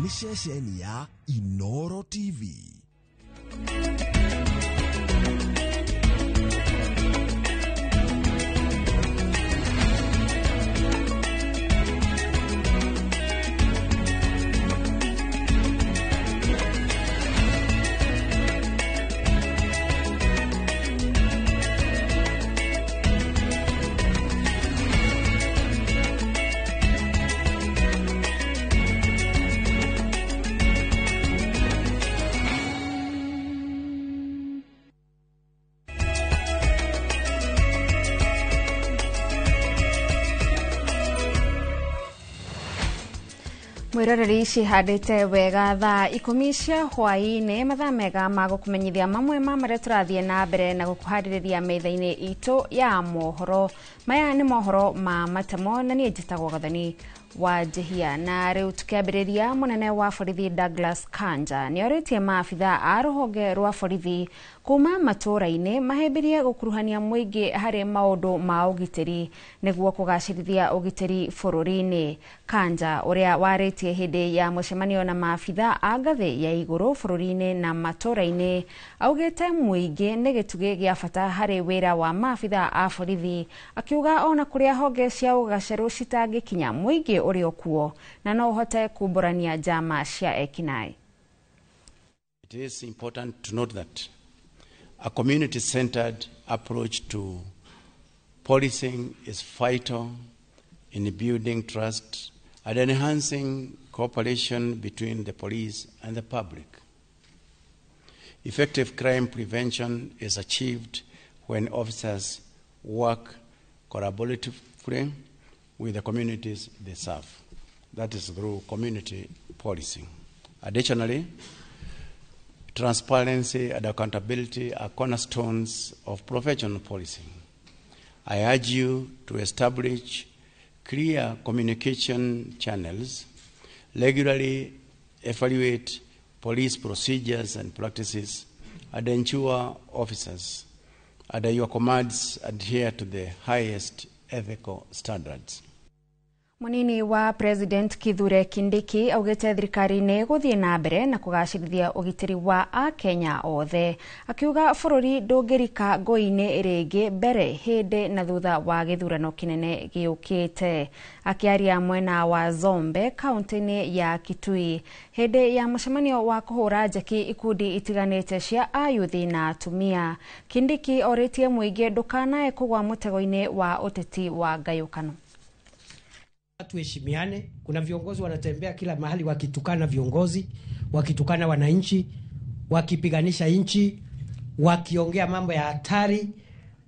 Nĩ ceceni ya Inoro TV. Mwiroreri cihandĩte wega thaa 10 cia hwaĩ-inĩ, mathaa mega ma gũkũmenyithia mamwe ma marĩa tũrathiĩ na mbere na gũkũharĩrĩria metha-inĩ itũ ya mohoro. Maya nĩ mohoro ma matemo na niĩ njĩtagwo Gathoni wa Njihia. Na rĩu tũkĩambĩrĩria, mũnene wa borithi Douglas Kanja nĩorĩtie maabitha a rũhonge rwa borithi kuma matũra-inĩ mahĩmbĩrie gũkuruhania mũingĩ harĩ maũndũ ma ũgitĩri nĩguo kũgacĩrithia ũgitĩri bũrũri-inĩ. Kanja ũrĩa warĩtie hĩndĩ ya mũcemanio na maabitha a ngathĩ ya igũrũ bũrũri-inĩ na matũra-inĩ augĩte mũingĩ nĩ gĩtugĩ gĩa bata harĩ wĩra wa maabitha a borithi, akiuga ona kũrĩa honge cia ũgacerũ citangĩkinya mũingĩ ũrĩ o kuo na no ũhote kumbũrania njama cia ekinaĩ. It is important to note that a community-centered approach to policing is vital in building trust and enhancing cooperation between the police and the public. Effective crime prevention is achieved when officers work collaboratively with the communities they serve. That is through community policing. Additionally, transparency and accountability are cornerstones of professional policing. I urge you to establish clear communication channels, regularly evaluate police procedures and practices, and ensure officers under your commands adhere to the highest ethical standards. Munini wa President Kithure Kindiki augite thirikari nĩ ĩgũthiĩ na mbere na kũgacĩrithia ũgitĩri wa akenya othe, akiuga bũrũri ndũngĩrika ngũi-inĩ rĩngĩ mbere, hĩndĩ na thutha wa gĩthurano kĩnene gĩũkĩte. Akĩaria mwena wa Zombe kaunti-inĩ ya Kitui hĩndĩ ya mũcemanio wa kũhũra njeki ikundi itiganĩte cia ayuthi na atumia, Kindiki orĩtie mũingĩ ndũkanae kũgwa mũtego-inĩ wa ũteti wa ngayũkano. Tuheshimiane. Kuna viongozi wanatembea kila mahali wakitukana viongozi, wakitukana wananchi, wakipiganisha nchi, wakiongea mambo ya hatari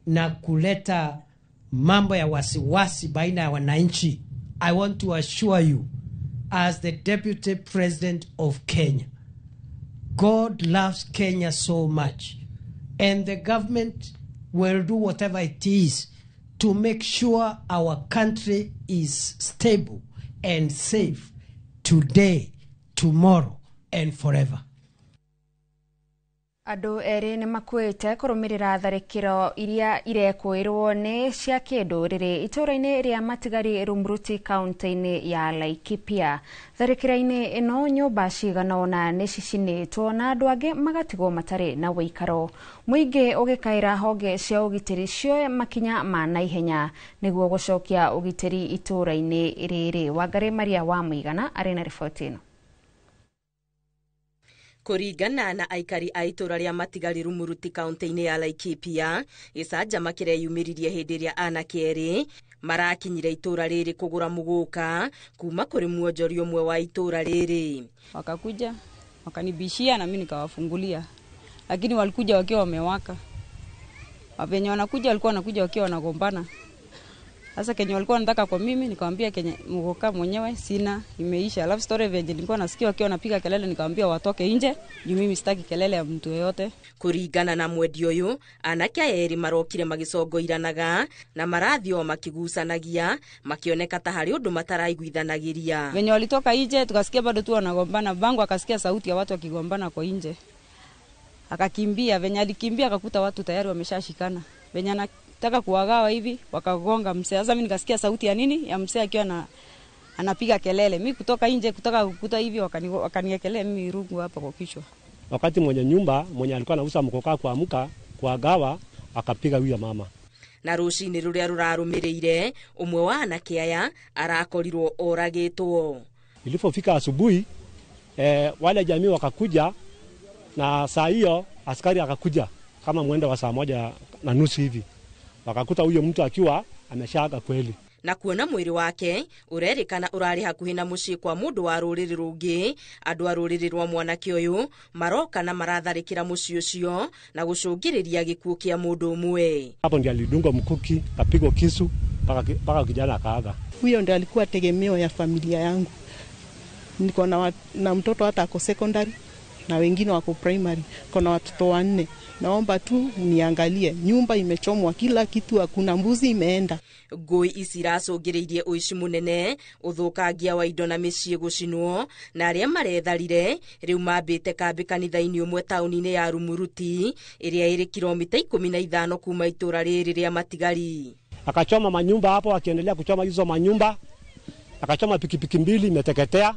na kuleta mambo ya wasiwasi baina ya wananchi. I want to assure you as the Deputy President of Kenya, God loves Kenya so much, and the government will do whatever it is to make sure our country is stable and safe today, tomorrow, and forever. Andũ erĩ nĩ makuĩte kũrũmĩrĩra tharĩkĩro iria irekũĩrwo nĩ cia kĩndũrĩrĩ itũũra-inĩ rĩa Matigari Rumuruti kaunti-inĩ ya Laikipia. Tharĩkĩra-inĩ ĩno nyũmba cigana ũna nĩ cicinĩtwo na andũ angĩ magatigwo matarĩ na ũikaro. Mũingĩ ũgĩkaĩra honge cia ũgitĩri cioe makinya ma naihenya nĩguo gũcokia ũgitĩri itũũra-inĩ rĩrĩ. Wangarĩ Maria wa Mũigana arĩ na riboti ĩno. Kũringana na aikari a itũũra rĩa Matigari Rumuruti kaunti-inĩ ya Laikipia, gĩcanjama kĩreyumĩririe hĩndĩ ĩrĩa anake erĩ marakinyire itũũra rĩrĩ kũgũra mũgũka kuma kũrĩ mwonjori ũmwe wa itũũra rĩrĩ. Wakakuja wakanibishia na mimi nikawafungulia, lakini walikuja wakiwa wamewaka. Wapenye wanakuja walikuwa wanakuja wakiwa wanagombana. Sasa kenye walikuwa wanataka kwa mimi, nikamwambia kenye mgoka mwenyewe sina, imeisha. Alafu story venye nilikuwa nasikia wakiwa wanapiga kelele, nikamwambia watoke nje, juu mimi sitaki kelele ya mtu yeyote. Kuringana na mwendia ũyũ, anake aya erĩ marokire magĩcongoiranaga na marathiĩ o makĩgucanagia, makĩoneka ta harĩ ũndũ mataraiguithanagĩria. Venye walitoka nje tukasikia bado tu wanagombana, bangu akasikia sauti ya watu wakigombana kwa nje. Akakimbia, venye alikimbia akakuta watu tayari wameshashikana. Venye anataka kuwagawa hivi wakagonga mzee. Sasa mimi nikasikia sauti ya nini ya mzee akiwa na Anapiga kelele, mi kutoka nje kutoka ukuta hivi wakaniekelea mimi rungu hapa kwa kichwa. Wakati mwenye nyumba mwenye alikuwa anauza mkoka kuamka kwa gawa akapiga huyo mama. Na rucini ruria rurarumirire umwe wa anake aya arakorirwo oragitwo. Ilipofika asubuhi wale jamii wakakuja, na saa hiyo askari akakuja kama mwendo wa 1:30 hivi, wakakuta huyo mtu akiwa ameshaaga kweli. Na kuona mwiri wake urerikana urari hakuhi na mucii kwa mundu wa ruriri rungi. Andu a ruriri rwa mwanake uyu maroka na maratharikira mucii ucio na gucungiriria gikuo kia mundu umwe. Hapo ndiye alidungwa mkuki, kapigwa kisu mpaka kijana akaaga. Huyo ndiye alikuwa tegemeo ya familia yangu. Niko na mtoto hata ako secondary na wengine wako primary. Kuna watoto 4. Naomba tu niangalie, nyumba imechomwa, kila kitu hakuna, mbuzi imeenda. Ngui ici iracũngĩrĩirie ũici mũnene, ũthũkangia wa indo na mĩciĩ gũcinwo, na arĩa maretharire rĩu mambĩte kambĩ kanitha-inĩ ũmwe taũni-inĩ ya Rumuruti ĩrĩa ĩrĩ kilomita 15 kuma itũra rĩrĩ rĩa Matigari. Akachoma manyumba hapo, akiendelea kuchoma hizo manyumba, akachoma pikipiki 2 imeteketea.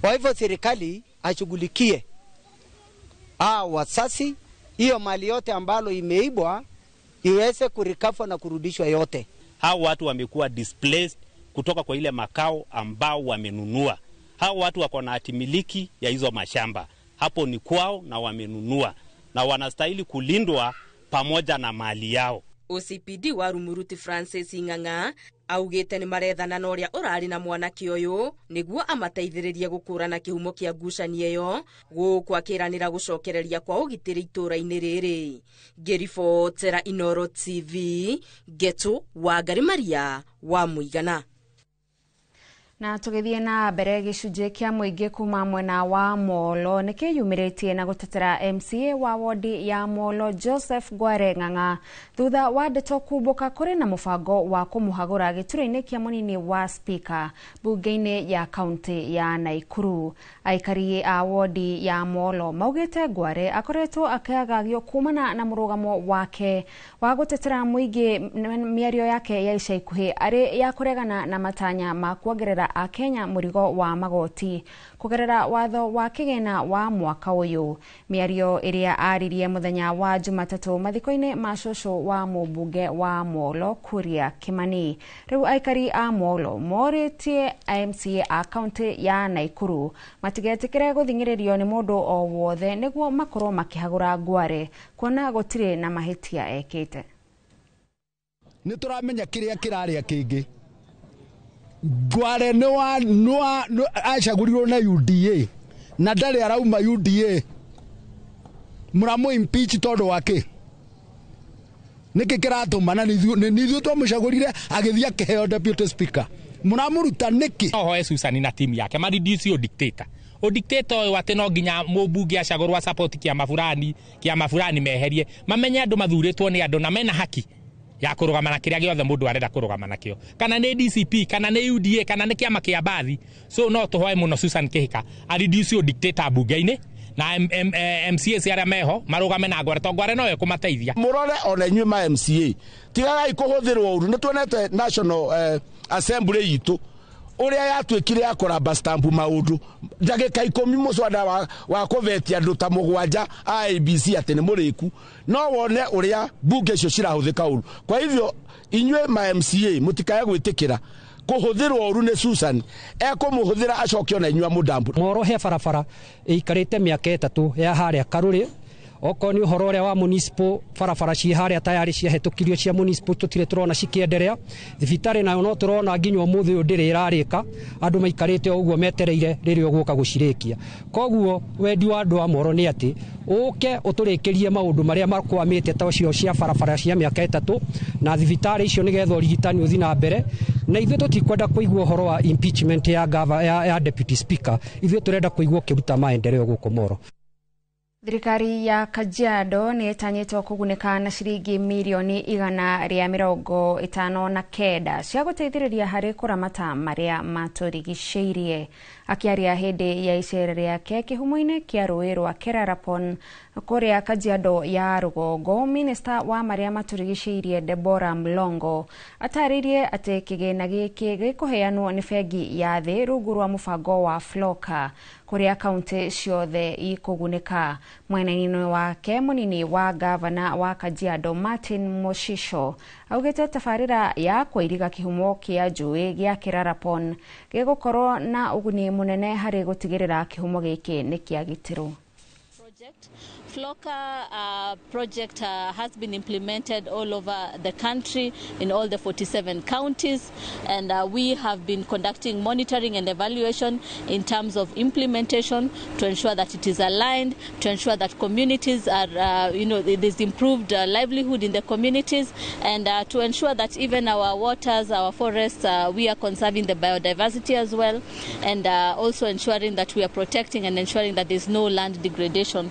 Kwa hivyo serikali ashughulikie wasasi, hiyo mali yote ambalo imeibwa iweze kurikafwa na kurudishwa yote. Hao watu wamekuwa displaced kutoka kwa ile makao ambao wamenunua. Hao watu wako na hatimiliki ya hizo mashamba. Hapo ni kwao na wamenunua, na wanastahili kulindwa pamoja na mali yao. OCPD wa Rumuruti Francis Ng'ang'a augite ni marethana na uria urari na mwanake uyu niguo amateithĩrĩrie gũkũrana kĩhumo kĩa ngucanio ĩyo, gũkũ akĩranĩra gũcokereria kwa ũgitĩri itũũra-inĩ rĩrĩ. Ngĩribotera Inooro TV, Ngetu Wangari Maria wa Mũigana. Na tũgĩthiĩ na mbere, gĩcunjĩ kĩa mũingĩ kuma mwena wa Molo nĩkĩyumĩrĩtie na gũtetera MCA wa wodi ya Molo Joseph Ngware Ng'ang'a thutha wa ndeto kumbũka kũrĩ na mũbango wa kũmũhagũra gĩturwa-inĩ kĩa mũnini wa spika bunge-inĩ ya kaunti ya Naikuru. Aikari a wodi ya Molo maugĩte Ngware akoretwo akĩagagio kumana na mũrũgamo wake wa gũtetera mũingĩ mĩario yake ya ica ikuhĩ arĩ ya kũregana na matanya ma kuongerera a Kenya mũrigo wa magoti kũgerera watho wa kĩgĩna wa mwaka ũyũ. Mĩario ĩrĩa aririe mũthenya wa Jumatatũ mathiko-inĩ ma cũcũ wa mũmbunge wa Molo Kuria Kimani. Rĩu aikari a Molo morĩtie MCA a kaunti ya Naikuru matigetĩkĩre gũthing'ĩrĩrio nĩ mũndũ o wothe nĩguo makorwo makĩhagũra Ngware kuona gũtirĩ na mahĩtia ekĩte. Nĩ tũramenya kĩrĩa kĩrarĩa kĩngĩ. Ngware nĩ acagũrirwo na UDA na ndarĩ arauma UDA. Mũramũ impeach tondũ wa kĩ? Nĩkĩ kĩratũma? Na nĩ ithuĩ twamũcagũrire agĩthiĩ akĩheo deputy speaker. Mũramũruta nĩkĩ? No hoe Susan na timu yake mareduce dictator. O dictator ũyũ atĩ no nginya mũmbunge acagũrwo support kĩama fulani meherie. Mamenye andũ mathurĩtwo nĩ andũ na mena haki ya kũrũgama na kĩrĩa gĩothe mũndũ arenda kũrũgama nakĩo, kana nĩ DCP, kana nĩ UDA, kana nĩ kĩama kĩa mbathi. So no tũhoe mũno Susan Kihika a reduce o dictator bunge-inĩ na MCAs arĩa meho marũgame na Ngware, tondũ Ngware nowe kũmateithia. Mũrore ona inyuĩ ma MCA tigagai kũhũthĩrwo ũru. Nĩ tuonete National Assembly itũ ũrĩa yatuĩkire ya kũramba stamp maũndũ ndagĩka 10 mũcwada wa kũvetia andũ ta 7 a ABC atĩ nĩ mũrĩku. No wone ũrĩa bunge icio cirahũthĩka ũru. Kwa hivyo inyuĩ ma MCA mũtikae gwĩtĩkĩra kũhũthĩrwo ũru nĩ Susan, ekũmũhũthĩra acoke ona inyuĩ amũdambu. Moro he barabara ĩikarĩte mĩaka 3 ya harĩa Karũrĩ. Okorwo nĩ ũhoro ũrĩa wa municipal, barabara ciĩ harĩa tayarĩ ciahĩtũkirio cia municipal tũtirĩ tũrona cikĩenderea. Thibitarĩ nayo no tũrona nginya ũmũthĩ ũyũ ndĩrĩ ĩrarĩka, andũ maikarĩte o ũguo metereire rĩrĩa ũgũka gũcirĩkia. Koguo wendi wa andũ a Moro nĩ atĩ ũke ũtũrĩkĩrie maũndũ marĩa makwamĩte ta ũcio cia barabara cia mĩaka 3 na thibitarĩ icio nĩgetha ũrigitani ũthiĩ na mbere. Na ithuĩ tũtikwenda kũigua ũhoro wa impeachment ya deputy speaker, ithuĩ tũrenda kũigua ũkĩruta maendeleo gũkũ Moro. Thirikari ya Kajiado nĩ ĩtanyĩtwo kũgunĩka na ciringi mirioni 159 cia gũteithĩrĩria harĩ kũramata marĩa matũrigicĩirie. Akĩaria hĩndĩ ya icera rĩake kĩhumo-inĩ kĩa rũĩ rwa Kerarapon kũrĩa Kajiado ya rũgongo, minista wa marĩa matũrigicĩirie Deborah Mlongo atarĩirie atĩ kĩgĩna gĩkĩ gĩkũheanwo nĩ bengi ya thĩ rungu rwa mũbango wa Floka kũrĩa kaunti ciothe ikũgunĩka. Mwena-inĩ wake mũnini wa gavana wa Kajiado Martin Moshisho augĩte tabarĩra ya kũiriga kĩhumo kĩa njũĩ gĩa Kerarapon gĩgũkorwo na ũguni mũnene harĩ gũtigĩrĩra kĩhumo gĩkĩ nĩ kĩagitĩrwo. Floka project has been implemented all over the country in all the 47 counties, and we have been conducting monitoring and evaluation in terms of implementation to ensure that it is aligned, to ensure that communities are, there's improved livelihood in the communities, and to ensure that even our waters, our forests, we are conserving the biodiversity as well, and also ensuring that we are protecting and ensuring that there's no land degradation.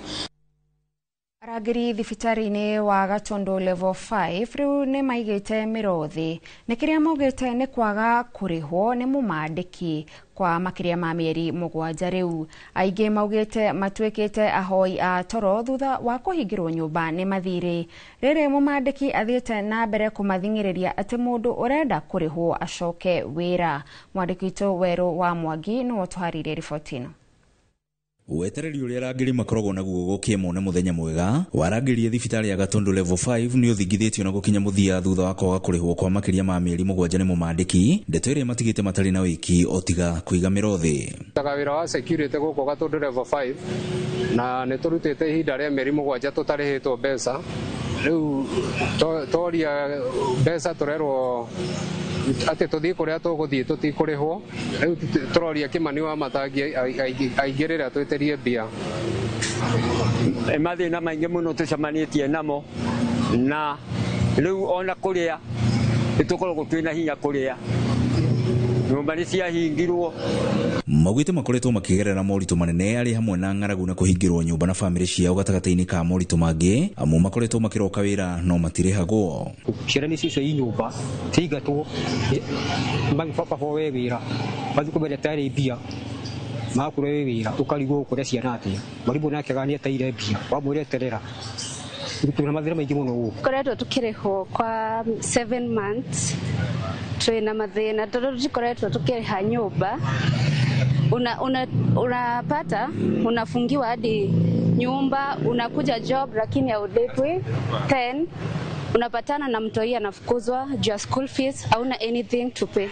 Arangĩri thibitarĩ-inĩ wa Gatundu level 5 rĩu nĩ maigĩte mĩrothi nĩ kĩrĩa maugĩte nĩ kwaga kũrĩhwo nĩ mũmandĩki kwa makĩria ma mĩeri 7 rĩu. Aingĩ maugĩte matuĩkĩte ahoi a toro thutha wa kũhingĩrwo nyũmba nĩ mathirĩ. Rĩrĩ mũmandĩki athiĩte na mbere kũmathing'ĩrĩria atĩ mũndũ ũrenda kũrĩhwo acoke wĩra. Mwandĩki witũ Werũ wa Mwangi nĩwe ũtũharĩirie riboti ĩno. Wetereri ũrĩa arangĩri makoragwo naguo gũkĩmwo nĩ mũthenya mwega warangĩrie thibitarĩ ya Gatundu level 5 nĩ ũthingithĩtio na gũkinya mũthia thutha wa kwaga kũrĩhwo kwa makĩria ma mĩeri 7 nĩ mũmandĩki, ndeto ĩrĩa matigĩte matarĩ na wĩki o tiga kũiga mĩrothi. Taga wĩra wa security gũkũ Gatundu level 5 na nĩ tũrutĩte ihinda rĩa mĩeri 7 tũtarĩhĩtwo mbeca. Rĩu toria mbeca tũrerwo atĩ tũthiĩ kũrĩa tũgũthiĩ tũtikũrĩhwo. Rĩu tũroria Kĩmani wa Matangi aingĩrĩre atwĩtĩrie mbia. Mathĩna maingĩ mũno tũcemanĩtie namo, na rĩu ona kũrĩa nĩtũkoragwo twĩna hinya kũrĩa nyũmba nĩ ciahingirwo. Maugĩte makoretwo makĩgerera moritũ manene arĩ hamwe na ng'aragu na kũhingĩrwo nyũmba na bamĩrĩ ciao gatagatĩ-inĩ ka moritũ mangĩ, amu makoretwo makĩroka wĩra no matirĩhagwo. Ciana nĩcio icio i nyũmba ciaingatwo baba we wĩra mathiĩ kũmereterĩ mbia magakũre wĩ wĩra ũkarigwo ũkũre ciana atĩa. Mwarimũ nake aga nĩeteire mbia wamwĩra eterera. Twĩna mathĩna maingĩ mũno gũkũ. Koretwo tukĩrĩhwo kwa 7 months twĩna mathĩna tondũ tũtikoretwo tukĩrĩha nyũmba. Unapata unafungiwa hadi nyumba, unakuja job lakini haulipwi. Then unapatana na mtoi anafukuzwa juu ya school fees, hauna anything to pay.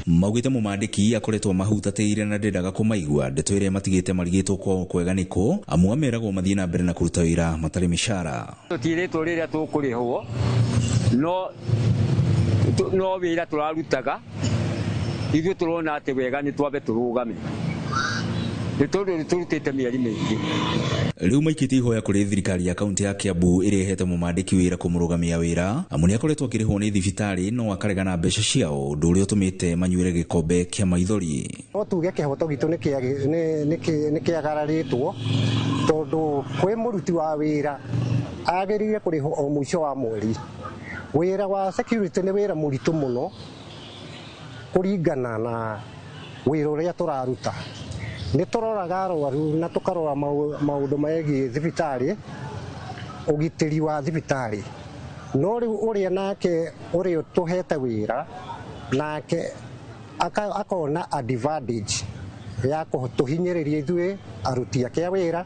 Maugĩte mũmandĩki akoretwo mahutatĩire na ndendaga kũmaigua, ndeto ĩrĩa matigĩte marigĩtwo kwao kwega nĩkũ, amu ameragwo mathiĩ na mbere na kũruta wĩra matarĩ mĩcara. Tũtirĩtwo rĩrĩa tũkũrĩhwo, no wĩra tũrarutaga ithuĩ tũrona atĩ wega nĩ twambe tũrũgame nĩ tondũ nĩ tũrutĩte mĩeri mĩingĩ. Rĩu maikĩtie ihoya kũrĩ thirikari ya kaunti ya Kiambu ĩrĩa ĩhete mũmandĩki wĩra kũmũrũgamia wĩra, amu nĩakoretwo akĩrĩhwo nĩ thibitarĩ no akaregana mbeca ciao, ũndũ ũrĩa ũtũmĩte manyuĩre gĩkombe kĩa maithori. No tuge kĩhoto gitũ nĩ kĩagararĩtwo tondũ kwĩ mũruti wa wĩra agĩrĩire kũrĩhwo o mũico wa mweri. Wĩra wa security nĩ wĩra mũritũ mũno kũringana na wĩra ũrĩa tũraruta. Nĩ tũroraga arwaru na tũkarora maũndũ megiĩ thibitarĩ, ũgitĩri wa thibitarĩ. No rĩu ũrĩa nake ũrĩa tũhete wĩra nake akona advantage ya kũtũhinyĩrĩria ithuĩ aruti ake a wĩra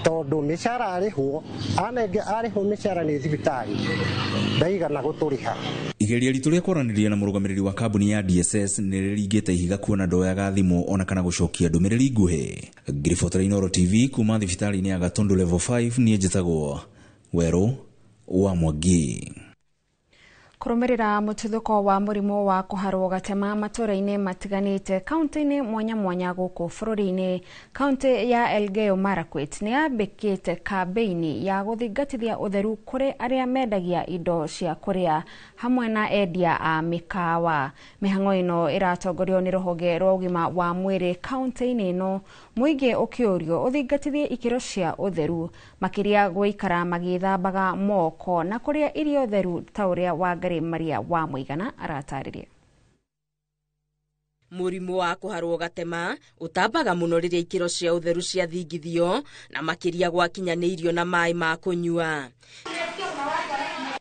tondũ mĩcara arĩhwo anenge arĩhwo mĩcara nĩ thibitarĩ ndaigana gũtũrĩha. Igeria ritũ rĩa kwaranĩria na mũrũgamĩrĩri wa kambuni ya DSS nĩ rĩringĩte ihiga kuona ndoyaga thimũ ona kana gũcokia ndũmĩrĩri nguhĩ. Ngiribotera Inooro TV kuma thibitarĩ-inĩ ya Gatundu level 5 niĩ njĩtagwo Werũ wa Mwangi. Kũrũmĩrĩra mũtuthũko wa mũrimũ wa kũharwo gatema matũũra-inĩ matiganĩte kaunti-inĩ mwanya mwanya gũkũ bũrũri-inĩ, kaunti ya Elgeyo Marakwet nĩ yambĩkĩte kambĩini ya gũthingatithia ũtheru kũrĩ arĩa mendagia indo cia kũrĩa hamwe na endia a mĩkawa. Mĩhang'o ĩno ĩratongorio nĩ rũhonge rwa ũgima wa mwĩrĩ kaunti-inĩ ĩno, mũingĩ ũkĩũrio ũthingatithie ikĩro cia ũtheru makĩria gũikara magĩthambaga moko na kũrĩa irio theru ta ũrĩa Wangari Maria wa Mũigana aratarĩria. Mũrimũ wa kũharwo gatema ũtambaga mũno rĩrĩa ikĩro cia ũtheru ciathingithio na makĩria gwakinya nĩ irio na maĩ ma kũnyua.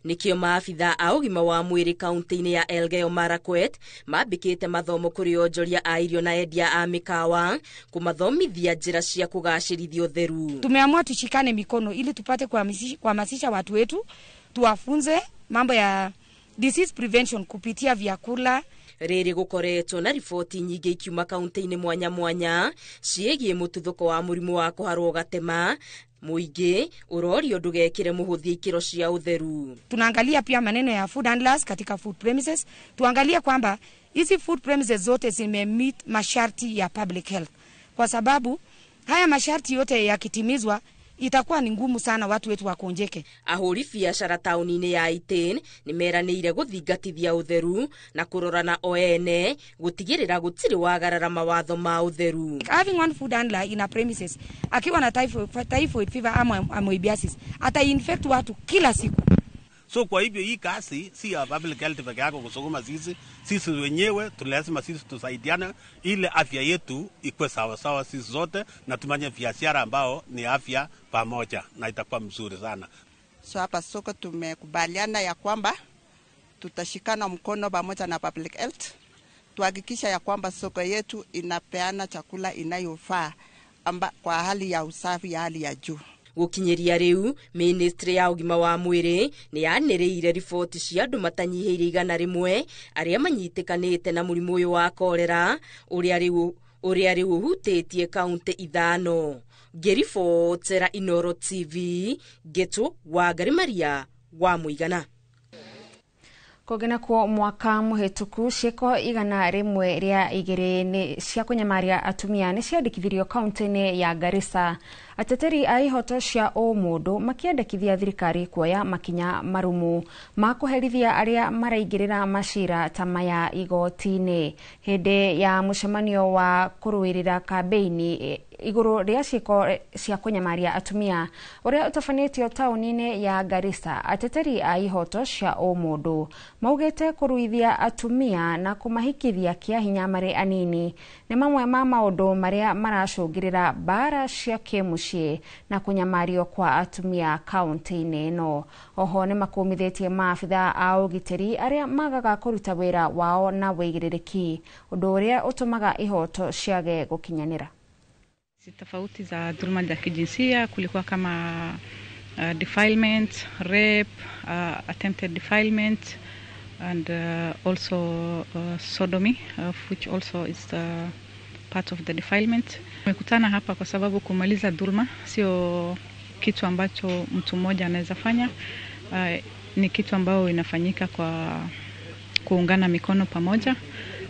Nĩkĩo maabitha a ũgima wa mwĩrĩ kaunti-inĩ ya Elgeyo Marakwet mambĩkĩte mathomo kũrĩ onjoria a irio na endia a mĩkawa kũmathomithia njĩra cia kũgacĩrithia ũtheru. Tumeamua tushikane mikono ili tupate kuhamasisha watu wetu, tuwafunze mambo ya disease prevention kupitia vyakula. Rĩrĩ gũkoretwo na riboti nyingĩ ikiuma kaunti-inĩ mwanya mwanya ciĩgiĩ mũtuthũko wa mũrimũ wa kũharwo gatema, mũingĩ ũrorio ndũgekĩre mũhũthia ikĩro cia ũtheru. Tunaangalia pia maneno ya food handlers katika food premises, tuangalie kwamba hizi food premises zote zime meet masharti ya public health, kwa sababu haya masharti yote yakitimizwa itakuwa ni ngumu sana watu wetu wakonjeke. Ahũri biacara taũni-inĩ ya Iten nĩ meranĩire gũthingatithia ũtheru na kũrorana o ene gũtigĩrĩra gũtirĩ wagarara mawatho ma ũtheru. Having one food handler in a premises akiwa na typhoid fever ama amoebiasis ata infect watu kila siku. So kwa hivyo hii kazi si ya public health peke yako kusukuma sisi wenyewe tulazima sisi tusaidiane ili afya yetu ikuwe sawa sawa sisi zote, na tufanye biashara ambao ni afya pamoja na itakuwa mzuri sana. So hapa soko tumekubaliana ya kwamba tutashikana mkono pamoja na public health tuhakikisha ya kwamba soko yetu inapeana chakula inayofaa kwa hali ya usafi ya hali ya juu. Gũkinyĩria rĩu ministry ya ũgima wa mwĩrĩ nĩ yanĩrĩire riboti cia andũ matanyihĩire 100 arĩa manyitĩkanĩte na mũrimũ ũyũ wa korera ũrĩa rĩu ũhutĩtie kaunti 5. Ngĩribotera Inoro TV Ngetu Wangari Maria wa Mũigana. Kũngĩ nakuo mwaka mũhĩtũku ciĩko 102 nĩ cia kũnyamaria atumia nĩ ciandĩkithirio kaunti-inĩ ya Garissa. Ateteri a ihoto cia ũmũndũ makĩendekithia thirikari kuoya makinya marumu ma kũherithia arĩa maraingĩrĩra macira ta maya igoti-inĩ. Hĩndĩ ya mũcemanio wa kũrũĩrĩra kambĩini igũrũ rĩa ciĩko cia kũnyamaria atumia ũrĩa ũtabanĩtio taũni-inĩ ya Garissa, ateteri a ihoto cia ũmũndũ maugĩte kũruithia atumia na kũmahikithia kĩa hinya marĩ anini nĩ mamwe ma maũndũ marĩa maracũngĩrĩra mbara cia kĩmũciĩ na kũnyamario kwa atumia kaunti-inĩ ĩno. Oho nĩ makũmithĩtie maabitha a ũgitĩri arĩa magaga kũruta wĩra wao na wĩigĩrĩrĩki, ũndũ ũrĩa ũtũmaga ihoto ciage gũkinyanĩra. Tofauti za dhuluma za kijinsia kulikuwa kama defilement, rape, attempted defilement and also sodomy, which also is part of the defilement. Tumekutana hapa kwa sababu kumaliza dhuluma sio kitu ambacho mtu mmoja anaweza fanya. Ni kitu ambayo inafanyika kwa kuungana mikono pamoja.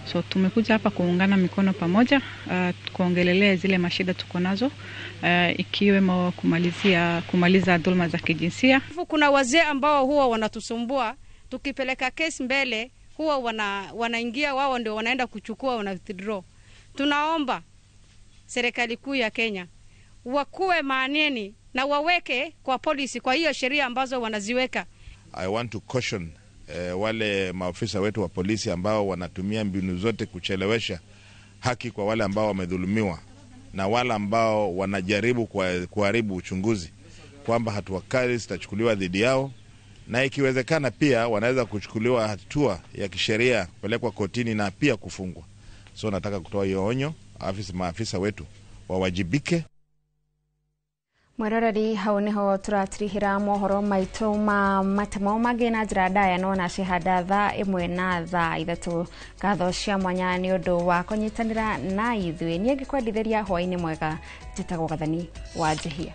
So tumekuja hapa kuungana mikono pamoja, kuongelelea zile mashida tuko nazo, ikiwemo kumaliza dhulma za kijinsia. Kuna wazee ambao huwa wanatusumbua, tukipeleka kesi mbele huwa wanaingia wao ndio wanaenda kuchukua, wana withdraw. Tunaomba serikali kuu ya Kenya wakuwe maaneni na waweke kwa policy, kwa hiyo sheria ambazo wanaziweka. I want to caution wale maafisa wetu wa polisi ambao wanatumia mbinu zote kuchelewesha haki kwa wale ambao wamedhulumiwa na wale ambao wanajaribu kuharibu uchunguzi, kwamba hatua kali zitachukuliwa dhidi yao, na ikiwezekana pia wanaweza kuchukuliwa hatua ya kisheria, kupelekwa kotini na pia kufungwa. So nataka kutoa hiyo onyo, maafisa wetu wawajibike. Mweroreri hau niho tũratirihĩra mohoro maitũ ma matemo mangĩ na njĩra ndaya no na cihanda thaa 1 na thaa 3. Ngatho cia mwanya nĩ ũndũ wa kũnyitanĩra na ithuĩ. Niĩ ngĩkwendithĩria hwaĩ-inĩ mwega, njĩtagwo Gathani wa Njihia.